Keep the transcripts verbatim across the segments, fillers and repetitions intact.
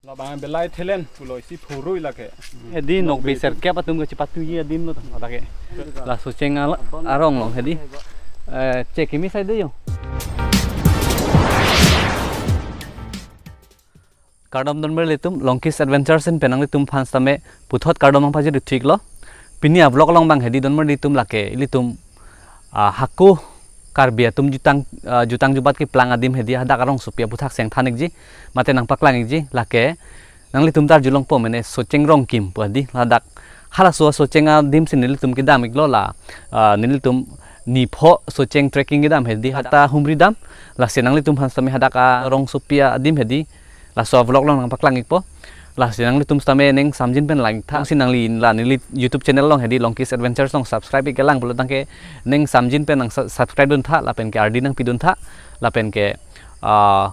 Labang belai thelen pulo isi phurui lake. Hedi nok biser kep atum kachipatuji adim lo ta, lake. La Socheng al-, arong along hedi. Eh, chek kimi side yo. Kardom donmarli atum, Longki's Adventures pen nanglitumphan sitame puthot kardom nangpajir thik lo. Pini a-vlog along abang hedi donmarli atum lake, ilitum, ah, hako Karbi atum jutang, ah, jutang jubat keplang adim hedi hadak arongsopi aphuthak si nangthan-ikji, mate nangpaklang-ikji, lake nanglitum ta arjulongpo mene Socheng Rongkim pu hedi, ladak halaso Socheng adim si nelitum kedam-iklo la, ah, nelitum nipho Socheng trekking kedam hedi hadak humri dam, lasi nanglitumphan sitame hadak arongsopi adim hedi, laso vlog along nangpaklang-ikpo. Lasi nanglitum sitame ning samjin pen lang-iktha. Si nangli la neli YouTube channel along hedi Longki's Adventures along subscribe-ik kelang pulo tangte ning samjin pen nang sa-, subscribe duntha, lapen ke ardi nangpiduntha, lapen ke, ah,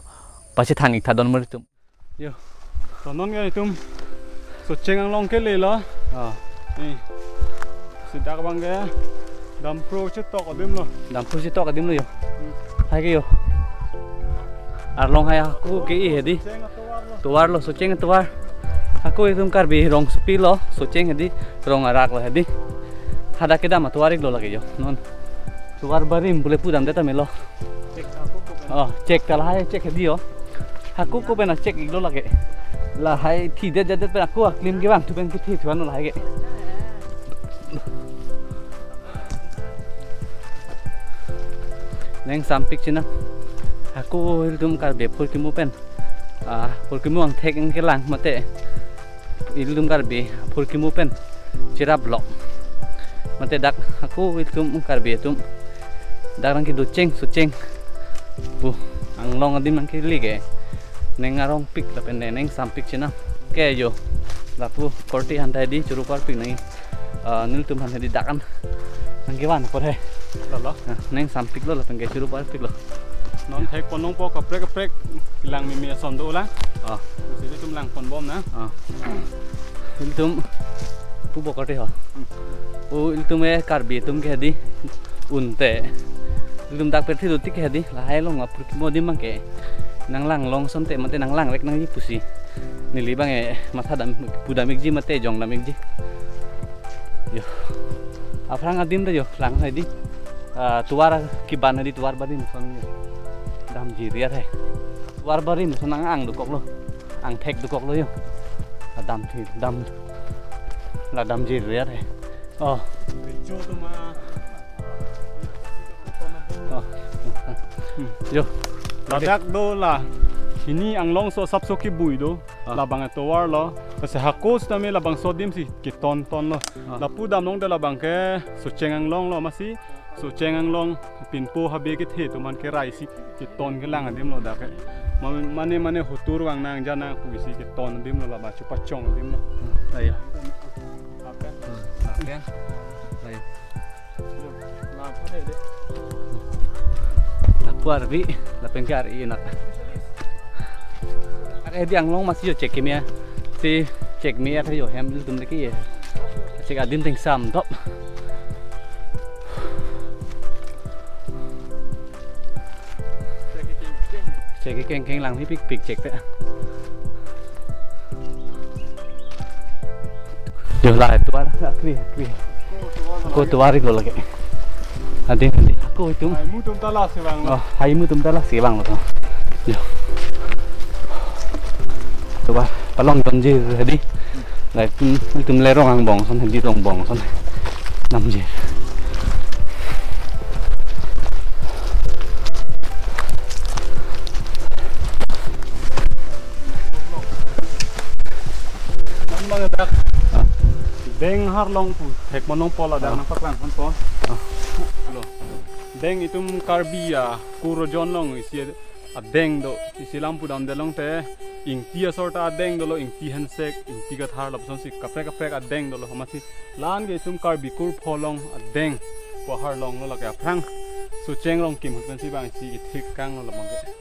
pachethang-iktha donmarli atum. Yo. To non ke itum Socheng anglong kele lo. Ah. Ni. Sidak abang ke Dampro chetok adim lo. Dampro chetok adim lo yo. Hmm. Hai ke yo. Arlong hai hako ke-i hedi. Socheng atovar lo. Tovar lo, Socheng atovar. Hako itum Karbi rongsopi lo, Socheng hedi, rong arak lo hedi. Hadak kedam atovar-ik lo lake yo. Non. Tovar barim pule pudamde tame lo. Chek hako ko pen. Oh, chek ta lahai chek hedi yo. Hako ko pen a-chek-ik lo lake. Lahai thidet jadet pen ako aklim kevang thu pen kethe thuan lo lahai ke. Ning sampik chenam. Hako ilitum Karbi phurkimo pen. Ah, phurkimo angthek nangkelang mate ilitum Karbi phurkimo pen cherap lo. Mate dak hako ilitum Karbi atum dak nangkedo cheng Socheng pu anglong adim nangkele ke ning arongpik lapen ning sampik chenam. Ke yo. Lapu korte aphan ta hedi choro parpik nang. Ah, nelitum aphan hedi dak an nangkevan apor he. Lo lo. Ah, ning sampik lo lapen ke choro parpik lo. Non thekpon longpo kaprek kaprek kelang mimi ason do lang. Ah. Sidi tum langpon bom na. Ah. Ilitum pupo korte ho. Hmm. O ilitum e Karbi atum ke hedi unte. Ilitum dak pirthe dotik ke hedi lahai along aphurkimo adim abang ke nanglang long asonte mate nanglang rek nangji pusi. Neli abang e matha dam pudam-ikji mate jongdam-ikji. Yo. Aphrang adim ta yo lang hedi. Ah, tovar keban hedi tovar barim ason yo. Damjir ya the. Tovar barim ason nang ang dokok lo. Angthek dokok lo yo. Ah, damthir, dam. La damjir ya the. Oh. Cho to ma. Oh. Hmm. Yo. Ladak do la. Hini anglongso asapso kebui do. Ah. Labang atovar lo. Lasi hako sitame labangso adim si keton ton lo. Ah. Lapu damlong de labang ke Socheng anglong lo masi. Socheng anglong pinpo habe kethe atum aphan kerai si keton kelang adim lo dak ke. Ma-, mane mane hotur vang nang jana pu isi keton adim lo labang chupachong adim lo. Hmm. Ayo. Oke. Hmm. Oke. Ayo. Lapu arvi, lapen ke ar-i nak. Ar-i hedi anglong masi yo chek kimi ya. Si chek kimi ya yo hem ilitum leki ya. Chek adim tingsam dop. Chek kengkeng lang pik pik chek te. Yo la tovar, akri, akri. Ako tovar-ik lo lake. Adi, adi. Ako itum. Haimu atum ta lasi vang lo. Oh, haimu atum ta lasi vang lo. Yo. Tovar palong damji hedi. Lahai itum, itum le rong angbong ason hedi, rong angbong ason. Damji. Nang bang dak. Ah. Deng arlong pu thekpon longpo ladak. Ah. Nangpaklang ponpo. Ah. Lo. Deng itum Karbi akur ajon along isi adeng do, isi lam pudam delong te, Ingti asor ta adeng dolo, Ingti Hensek, Ingti Kathar, lapuson si kaprek kaprek adeng dolo, amatsi la-an ke itum Karbi kur pho along adeng pu arlong lo lake aphrang Socheng Rongkim pen si bang si ithik kang lo labang ke.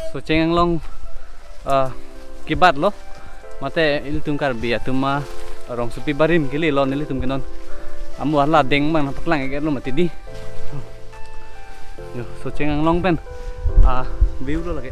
Socheng Anglong, ah, kebat lo. Mate ilitum Karbi atum arongsopi barim kele lo nelitum ke non. Amu arla deng bang nangpaklang ke lo mati di. Yo, Socheng Anglong pen. Ah, view lo lake.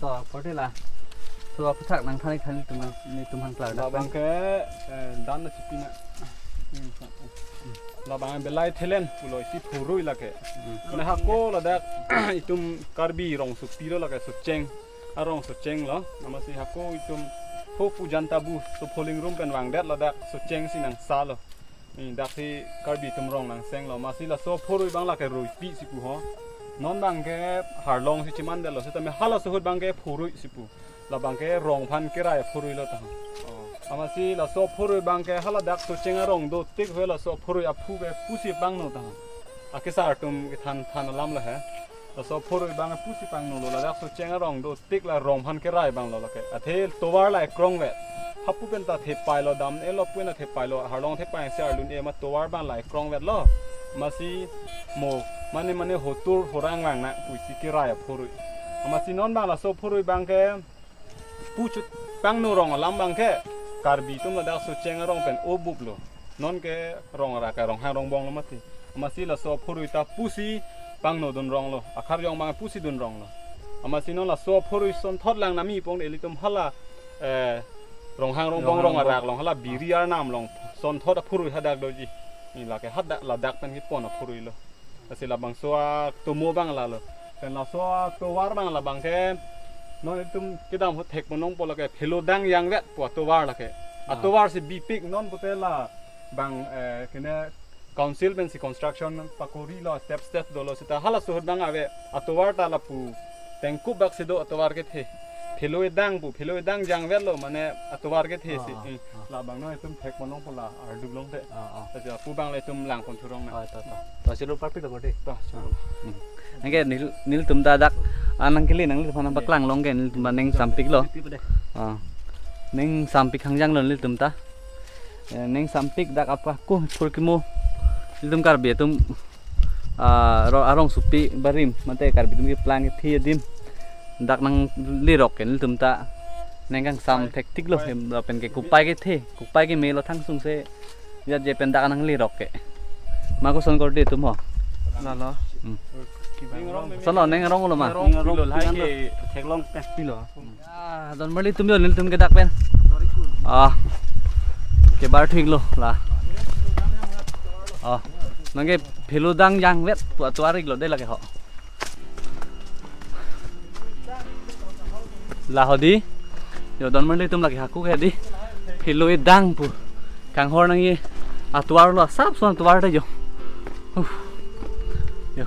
To, korte la. To, aphuthak nangthan-ik than nelitum, nelitum hang klar. Labang ke, eh, dan na chipi na. Labang belai thelen pulo isi phurui lake. Hmm. Mane hako ladak itum Karbi rongsopi lo lake Socheng. Arong Socheng lo. Amatsi hako itum ho pu jan tabu so pholing room pen vangdet ladak Socheng si nangsa lo. Ni dak si Karbi atum rong nangseng lo. Amatsi laso phurui abang lake ruipi si pu ho. Non abang ke harlong si chimandetlo. Setame halaso ahut abang ke phurui si pu. Labang ke rong aphan kerai aphurui lo ta. Oh. Amatsi laso aphurui abang ke hala dak Socheng arong dotik ahut laso aphurui aphu ke pusi pangno ta. Akesar atum kethan than alam lo he. Laso aphurui abang pusi pangno lo, ladak Socheng arong dotik la rong aphan kerai abang lo lake. Athe tovar la ekrong vet. Hapu pen ta thepai lo, dam-e lo pu na thepai lo, harlong thepai si arlun-e ma tovar abang la ekrong vet lo. Amatsi mo mane mane hotur horang vang na pusi kerai aphurui. Amatsi non abang laso aphurui abang ke puchot pangno rong alam abang ke Karbi atum ladak Socheng arong pen obup lo. Non ke rong arak ke Ronghang Rongbong lo mati. Amatsi laso aphurui ta pusi pangno dun rong lo. Akhar jong abang pusi dun rong lo. Amatsi non laso aphurui sonthot lang nami pong ilitum hala, eh, Ronghang Rongbong Ronghang rong Rongbong. Arak along hala Biri arnam along sonthot aphurui hadak doji. Ni lake hadak ladak pen kepon aphurui lo. Lasi labangso atomo abang lalo. Pen laso atovar abang labang ke non itum kedam ahut thek ponong po lake Phelodang Jangvet pu atovar lake. Ah. Atovar si bipik non pute labang, eh, kene council pensi construction pakori lo, step step dolo seta halaso ahut abang ave atovar ta lapu tengkup bak si do atovar kethe. Phelo Edang pu, Phelo Edang Jangvet lo mane atovar kethe si. Ah, ah. Hmm. Labang non itum thek ponong po la ardu long te. Ah, ah. Aja pu abang le itum lang pon thurong na. Ah, to, to. To, chalo parpik lo korte. To, chalo. Hmm. Anke neli, nelitum ta dak, ah, nangkele nangliphan nangpaklang long ke nelitum ta ning sampik lo. Ah. Ning sampik hangjang lo nelitum ta. Eh, ning sampik dak apa ko phurkimo. Nelitum Karbi atum, ah, ro-, arongsopi barim, mate Karbi atum keplang kethe adim. Dak nanglerok ke nelitum ta neng kangsam thektik lo, hem lapen ke kopai kethe, kopai keme lo thangsung se. Jat je pen dak nanglerok ke. Ma koson korte itum ho? Lalo. Hmm. Kibang rong. Koson lo neng arong lo ma? Neng arong pilo, lahai ke theklong pen pilo. Ya, don marli atum yo nelitum ke dak pen. Ah. Kebar thik lo la. Ah. Nang ke Phelodang Jangvet pu atovar ik lo de lake ho. La ho di. Yo don marli atum lake hako ke di. Phelo Edang pu. Kanghor nangji atovar lo asap son atovar ta jo. Uh. Yo.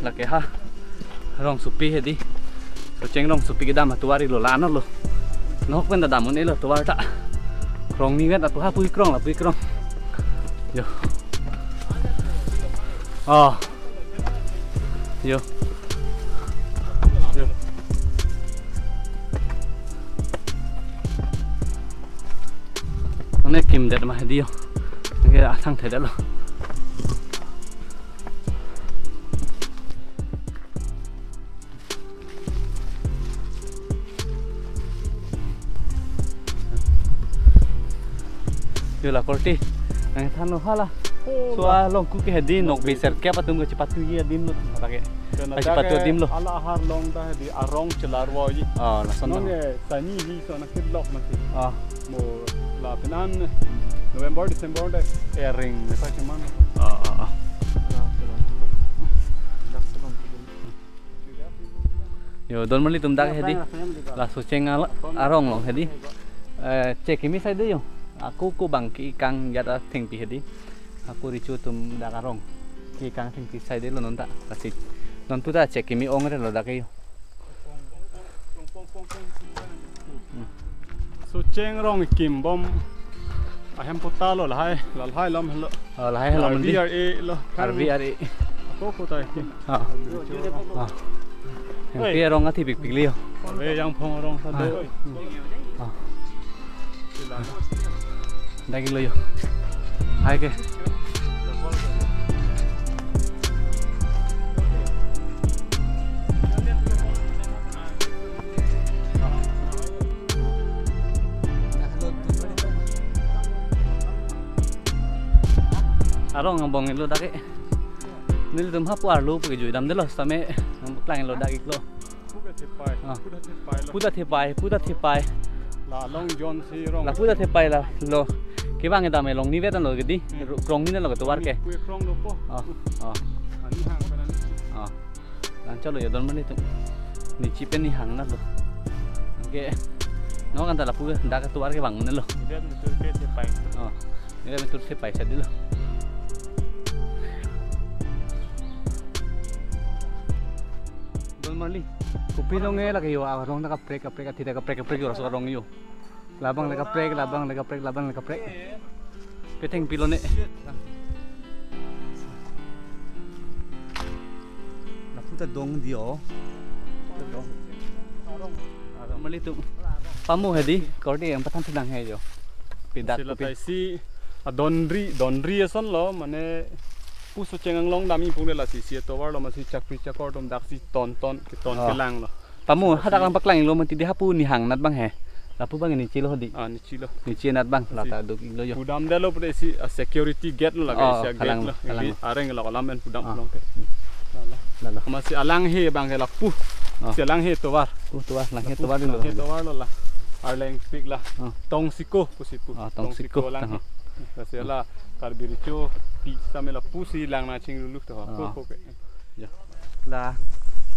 Lake ha. Rongsopi he di. Socheng rongsopi kedam atovar ik lo la ano lo. Nok pen ta dam un-e lo atovar ta. Krong ni vet atu ha pu krong la pu krong. Yo. Oh. Yo. Yo. Ane kimdet ma he di yo. Nge asang thedet lo. Yo la korte. Nangthan lo hala. Oh, so la. Along ku ke he di nok beser kep atum kachipatuji adim lo lake. Kena kachipatu dake adim lo. Hala ahar along ta he di arong chelarvoji. Ah, lason. Non lo. Ye sani hi so na kidlok mati. Ah. Mo la penan November, December de ering meta cuman. Ah, ah, ah. La, la, la. Dak selong. Yo, don marli atum dak he di. La Socheng al-, arong along he di. Eh, che kimi sai de yo. Ako ko bang kekang jat athengpi he di. Ako richu atum dak arong kekang athengpi sai de lo non ta. Lasi Non puta chek kimi ong re lo dak ke yo. Socheng rong kimbom ahem puta lo lahai, lahai lam lo. Oh, lahai lam R V R A lo. R V R A. Ako ko ta ki. Ah. Ah. Oi. Yang pi rong athi pikpik liyo. Ave yang phong rong sa do. Ah. Dak ik lo yo. Hai ke. Arong angbong lo dak ke. Nelitum hapu arlo pu kejui damdetlo sitame nangpaklang lo dak ik lo. Puta thepai, ah. Puta thepai lo. Puta thepai, puta thepai. La Long John si rong. La puta thepai la lo. Kevang kedam along ni vet lo kedi. Hmm. Ru-, krong ni lo ketovar ke. Pu krong dopo. Oh, oh. Ani hang pen ani. Oh. Lang cholo yo don mani tu. Ni chipen ni hang na lo. Oke. No kan ta lapu dak ketovar kevang na lo. Ida ni tu ke thepai. Oh. Ida ni tu thepai sa di lo. Don Marli, kopi long e lake yo, arong ta kaprek, kaprek, athi ta kaprek, kaprek yo, laso arong yo. Labang le kaprek, labang le kaprek, labang le kaprek. Ketheng pilo ne. Lapu ta dong di o. Dong. Arong Marli tu. Pamu hedi, korte nangpathan thu nang he yo. Pidak si kopi. Latai si, ah, donri, donri ason lo, mane pu Socheng Anglong dam-i pung de lasi, si atovar lo masi chakri chakor atum dak si ton ton, keton, ah, kelang lo. Pamu, hadak nangpaklang lo mati di hapu ni hang nat bang he. Lapu bang ni chilo di. Ah, ni chilo. Ni chi nat bang, si. Lata duk ik lo yo. Pudam de lo pute si, ah, security gate lo lake, oh, si gate kalang lo. Kalang lo. Areng lo alam en pudam, ah, long ke. Lalo. Lalo. Masi alang he bang ke lapu. Ah. Si alang he tovar. Pu tovar, lang he tovar lo. Lang he tovar lo la. Arleng pik la. Ah. Tong Siko pusi pu. Ah, Tong Siko, Tong Siko lang he. Tang. Lasi la Karbi Recho pi sitame lapusi lang nangchingluluk to. Ah. Ko, ko ke. Ya. La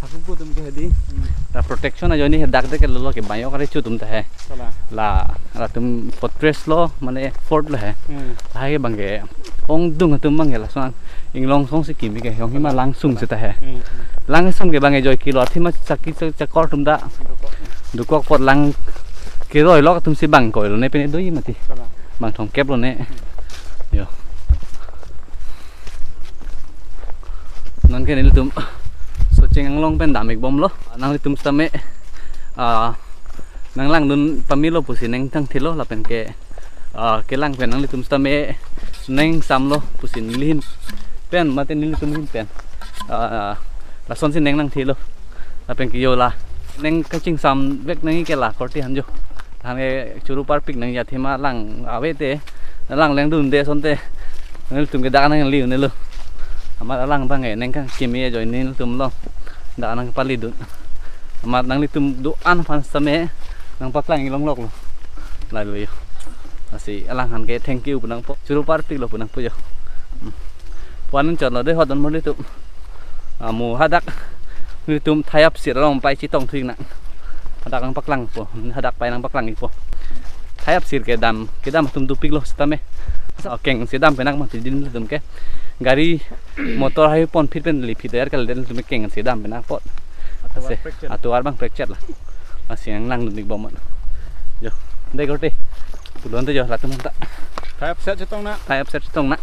hapu ko atum ke hedi. Hmm. La protection ajoine hadak de ke lo ke bayo kare chutum ta he. Sala. La, latum fortress lo, mane fort lo he. Hmm. Lahai ke bang ke ongdung atum bang ke lason inglong song si kimi ke yong hima, sala, langsung, sala, seta he. Hmm, hmm. Langsung ke bang ke joi kilo athema chakri cha-, chakor atum ta. Dokok. Dokok apot lang keroi lok atum si bang koi lo ne pine doi mati. Sala. Bang thomkep lo ne. Hmm. Yo. Non ke nelitum Socheng Anglong pen dam ik bom lo. Nanglitum sitame, ah, nanglangdun pame lo pusi neng thangthelo lapen ke, ah, kelang pen nanglitum sitame neng sam lo pusi neli ahin pen mate nelitum ahin pen, ah, lason si neng nangthelo. Lapen ke yo la neng kachingsam vek nangji ke la korte han jo. Han ke churu parpik nangji athema lang ave te, lang lengdunde asonte nelitum ke dak nangli un-e lo. Amat alang bang ke neng kangkimi ajoine nelitum lo dak nangpalidun. Amat nanglitum do-an aphan sitame nangpaklang ik longlok lo. Lalo yo. Lasi alang aphan ke thank you pu nangpo. Churu parpik lo pu nangpo yo. Hmm. Puan chot lo de hot don Marli tu. Amu hadak nelitum Thai Apsir along pai chetong thu ik nang. Hadak nangpaklangpo, hadak pai nangpaklang ikpo. Thai Apsir kedam, kedam atum dopik lo sitame. Keng si dam pen nang mati di nelitum ke. Gari motor hai pon phit pen li phit er kal den nelitum keng si dam pen nang apot. Atovar, ase, fracture. Atovar bang fracture la. Lasi nanglangdun ik bom. Jo, dei korte. Pudun te jo latum ta. Thai Apsir chetong nang. Thai Apsir chetong nang.